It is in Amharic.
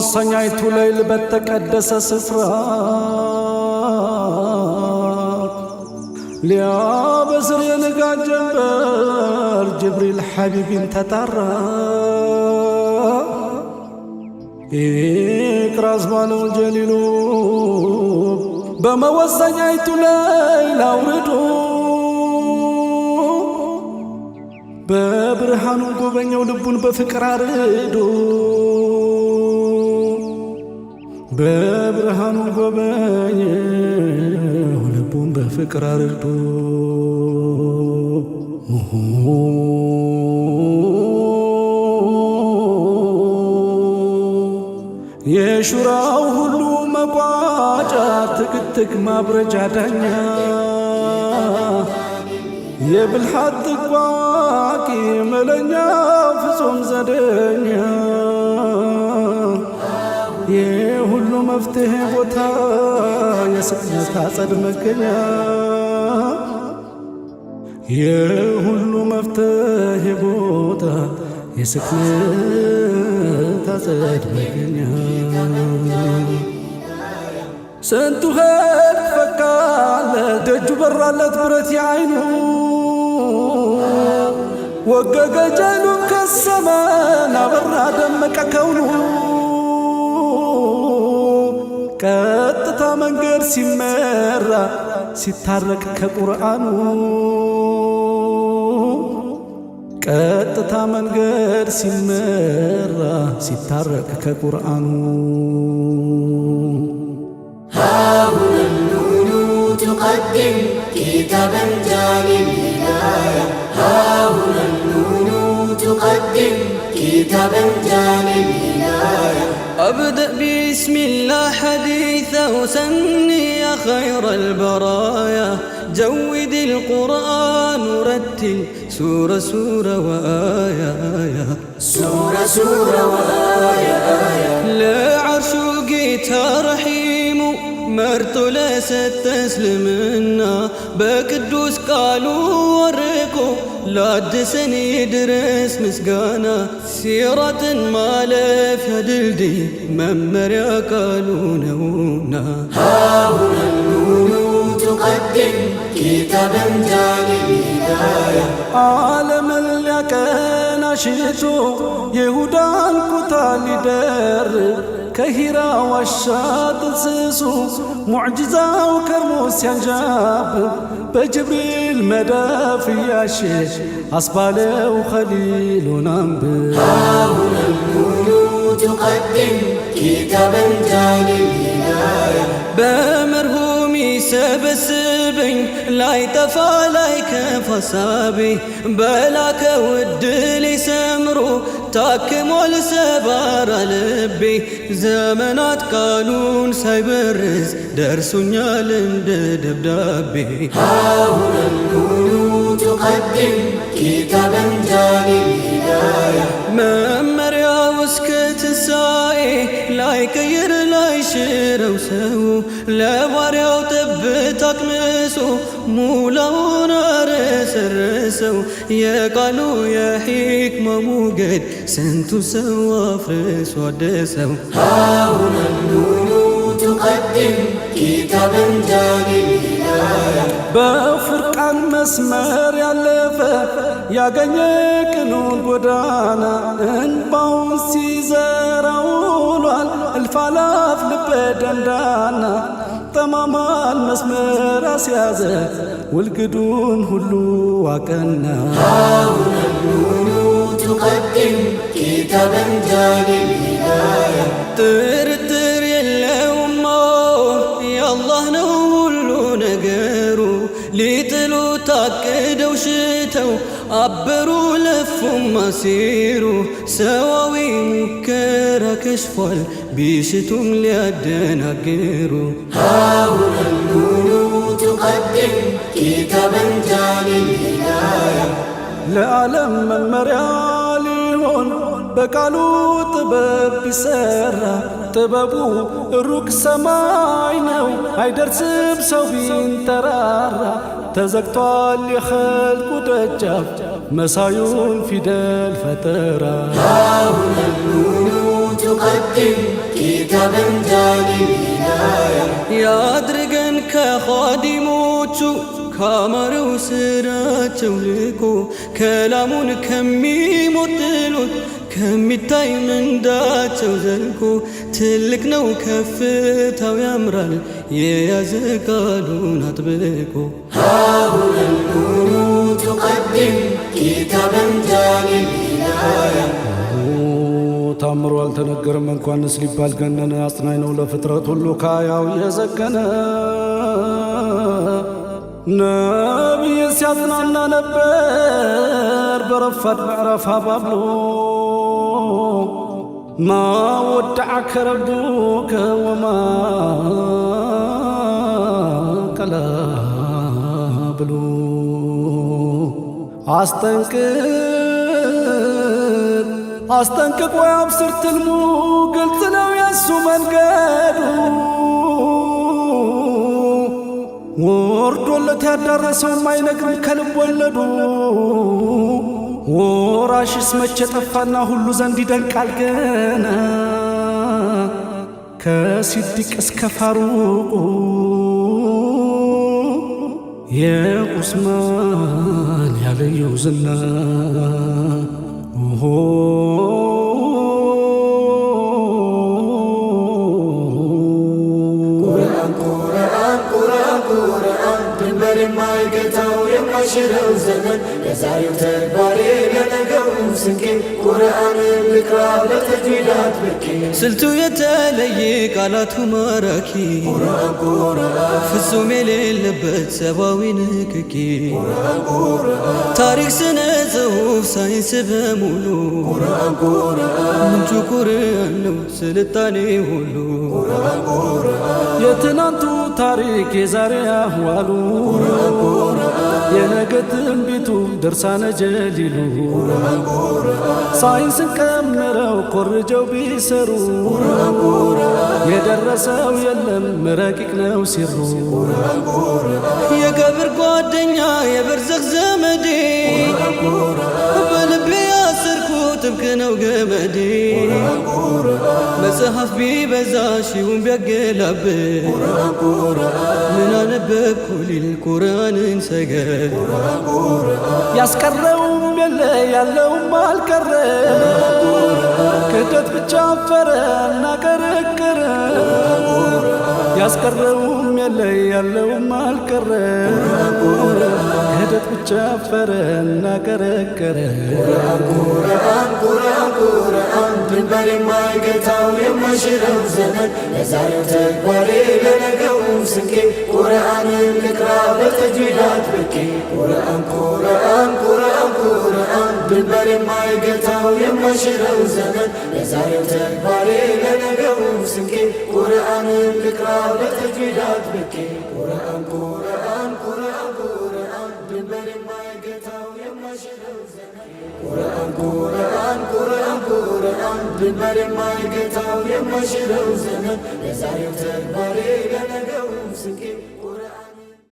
በመወሰኛይቱ ሌይል በተቀደሰ ስፍራ ሊያበስር የንጋት ጀንበር ጅብሪል ሐቢቢን ተጣራ። ኢቅራ አስባለው ጀሊሉ በመወሰኛይቱ ሌይል አውርዶ በብርሃኑ ጎበኘው ልቡን በፍቅር አርዶ፣ በብርሃኑ ጎበኘው ልቡን በፍቅር አርዶ። የሹራው ሁሉ መቋጫ ትክትክ ማብረጃ ዳኛ፣ የብልሃት ጥቋቂ መለኛ ፍጹም ዘደኛ፣ የሁሉ መፍትሄ ቦታ የስቅነት አጸድ መገኛ፣ የሁሉ መፍትሄ ቦታ የስቅነት አጸድ መገኛ። ስንቱ ኸልቅ ፈካለ ደጁ በራለት ብረት የዓይኑ፣ ወገገ ጀሉን ከሰመን አበራ ደመቀ ከውኑ፣ ቀጥታ መንገድ ሲመራ ሲታረቅ ከቁርአኑ፣ ቀጥታ መንገድ ሲመራ ሲታረቅ ከቁርአኑ። هاهنا النون تقدم كتابا جاني الهداية، هاهنا النون تقدم كتابا جاني الهداية. أبدأ بسم الله حديثه سني يا خير البرايا، جود القرآن رتل سورة سورة وآية آية. سورة سورة وآية آية. ለዓርሹ ጌታ ረሒሙ መርጦ ለሰጠ እስልምና፣ በቅዱስ ቃሉ ወርቆ ላደሰን ይድረስ ምስጋና። ሲራጥን ማለፊያ ድልድይ መመሪያ ቃሉ ነውና። هاهنا النون تقدم كتابا جاني الهداية. ዓለምን ሊያቀና ሽቶ የይሁዳን ኩታ ሊደርብ ከሂራ ዋሻ ጥንስሱ ሙዕጂዛው ከርሞ ሲያንዣብብ በጅብሪል መዳፍ እያሸ አስባለው ኸሊሉን አንብብ። هاهنا النون تقدم كتابا جاني الهداية. በመርሁም ይሰበስበኝ ላይጠፋ ላይከፋ ሳቢ፣ በላከው ዕድል ሰምሮ ታክሟል ሰባራ ልቤ። ዘመናት ቃሉን ሳይበርዝ ደርሶኛል እንደ ደብዳቤ። هاهنا النون تقدم كتابا جاني الهداية. መመሪያው እስከ ትንሣኤ ላይቀይር ላይሽረው ሰው፣ ለባሪያው ጠብታ አቅምሶ ሙላውን አረሰረሰው። የቃሉ የሒክማ ሞገድ ስንቱ ሰው አፍርሶ አደሰው። هاهنا النون تقدم كتابا جاني الهداية. በፉርቃን መስመር ያለፈ ያገኘ ቅኑን ጎዳና፣ እንባውን ሲዘራ ውሏል እልፍ አላፍ ልበ ደንዳና። ጠማማን መስመር አስያዘ ውልግዱን ሁሉ አቀና። هاهنا النون تقدم كتابا جاني الهداية. ጥርጥር የለውም የአላህ ነው ሁሉ ነገሩ። ሊጥሉ ታቅደው ሽተው አበሩ ለፉም አሴሩ። ሰዋዊ ሙከራ ከሽፏል ቢሽቱም ሊያደናግሩ። هاهنا النون تقدم كتابا جاني الهداية. ለዓለም መመሪያ ሊሆን በቃሉ ጥበብ ቢሰራ፣ ጥበቡ ሩቅ ሰማይ ነው አይደርስም ሰው ቢንጠራራ። ተዘግቷል የኸልቁ ደጃፍ መሳዩን ፊደል ፈጠራ። هاهنا النون تقدم تقدم كتابا جعل الهداية ያድርገን ከኻዲሞቹ ካማረው ስራቸው ልቆ ከላሙን ከሚሞጥሉት ከሚታይ ምንዳቸው ዘልቆ ትልቅ ነው ከፍታው ያምራል የያዘ ቃሉን አጥብቆ። هاهنا النون تقدم كتابا جعل الهداية ታምሮ አልተነገረም እንኳንስ ሊባል ገነነ። አጽናኝ ነው ለፍጥረት ሁሉ ካያው የዘገነ። ነቢይን ሲያጽናና ነበር በረፋድ ምዕራፍ አባብሎ፣ ما ودعك ربك وما قلى ብሎ። አስጠንቅቅ አስጠንቅቆ ያብስር ትልሙ ግልጽ ነው የሱ መንገዱ፣ ወርዶለት ያዳረሰው አይነግርም ከልብ ወለዱ። ወራሽስ መቼ ጠፋና ሁሉ ዘንድ ይደንቃል ገና፣ ከሲዲቅ እስከ ፋሩቁ የዑስማን ያልዩ ዝና። ቁርአን ቁርአን ቁርአን ቁርአን ድንበር የማይገታው የማይሽረው ዘመን፣ ለዛሬው ተግባሬ ለነገው ስንቄ፣ ቁርአንን ልቅራ በተጅዊድ አጥብቄ። ስልቱ የተለየ ቃላቱ ማራኪ ቁርአን ቁርአን ፍጹም የሌለበት ሰብአዊ ንክኪ ቁርአን ቁርአን ታሪክ፣ ስነ ጽሑፍ፣ ሳይንስ በሙሉ ቁርአን ቁርአን ምንጩ ቁርአን ነው ስልጣኔ ሁሉ። ቁርአን ቁርአን የትናንቱ ታሪክ የዛሬ አህዋሉ የነገ ትንቢቱ ድርሳነ ጀሊሉ፣ ሳይንስን ቀምረው ኮርጀው ቢሰሩ የደረሰው የለም ረቂቅ ነው ሲሩ። የቀብር ጓደኛ የበርዘኽ ዘመዴ፣ በልቤ ያሰርኩት ጥብቅ ነው ገመዴ። መጽሐፍ ቢበዛ ሺውን ቢያገላብጥ ምን አነበብኩ ሊል ቁርአንን ሰገድ። ያስቀረውም የለ ያለውም አልቀረ፣ ክህደት ብቻ አፈረ እና ቀረቀረ። ያስቀረውም የለ ያለውም አልቀረ፣ ክህደት ብቻ አፈረ እና ቀረቀረ። ቁርአን ቁርአን ቁርአን ድንበር የማይገታው የማይሽረው ዘመን፣ ለዛሬው ተግባሬ ለነገው ስንቄ፣ ቁርአንን ልቅራ በተጅዊድ አጥብቄ። ቁርአን ቁርአን ቁርአን ቁርአን ድንበር የማይገታው የማይሽረው ዘመን፣ ለዛሬው ተግባሬ ለነገው ስንቄ፣ ቁርአንን ልቅራ በተጅዊድ አጥብቄ። ቁርአን ቁርአን ቁርአን ቁርአን ድንበር የማይገታው የማይሽረው ዘመን፣ ቁርአን ቁርአን ቁርአን ቁርአን ድንበር የማይገታው የማይሽረው ዘመን፣ ለዛሬው ተግባሬ ለነገው ስንቄ።